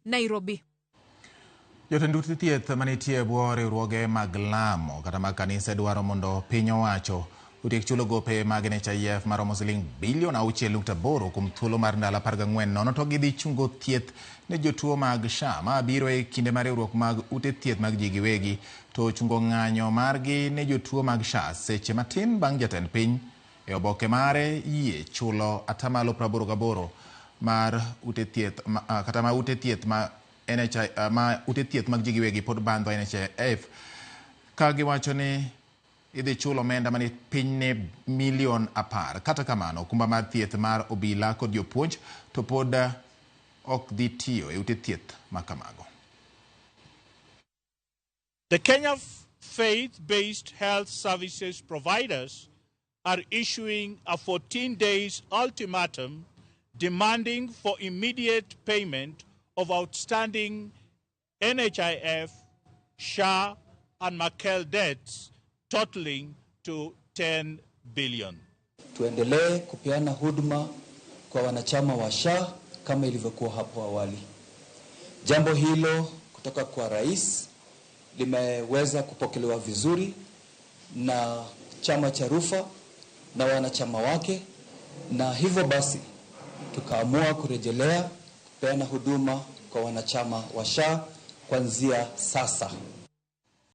Nairobi. Jotend ute thieth manitie e bwo riwruoge mag lamo kata mag kanise dwaro mondo piny owacho otiek chulo gope mag NHIF maromo siling bilion 6.8 kuom thuolo mar ndalo 14, nono to gidhi chungo thieth ne jotuo mag SHA. Ma biro e kinde ma riwruok mag ute thieth mag ji giwegi to ochungo ng'anyo margi ne jotuo mag SHA seche matin bang' jatend piny e oboke mare yie chulo atamalo 88 mar ute thieth kata ma ute thieth ma NHI, ma ute thieth mag ji giwegi pod bandho NHIF ka giwacho ni idhi chul omenda mani piny ne milion 10. Kata kamano, okumba mar thieth mar obila kod jopuonj to pod ok dhi tiyo e ute thieth ma kamago. The Kenya faith-based health services providers are issuing a 14 days ultimatum demanding for immediate payment of outstanding NHIF, SHA, and Makel debts totaling to 10 billion. Tuendelee kupeana huduma kwa wanachama wa SHA kama ilivyokuwa hapo awali. Jambo hilo kutoka kwa rais limeweza kupokelewa vizuri na chama cha Rufa na wanachama wake, na hivyo basi tukaamua kurejelea kupeana huduma kwa wanachama wa SHA kuanzia sasa.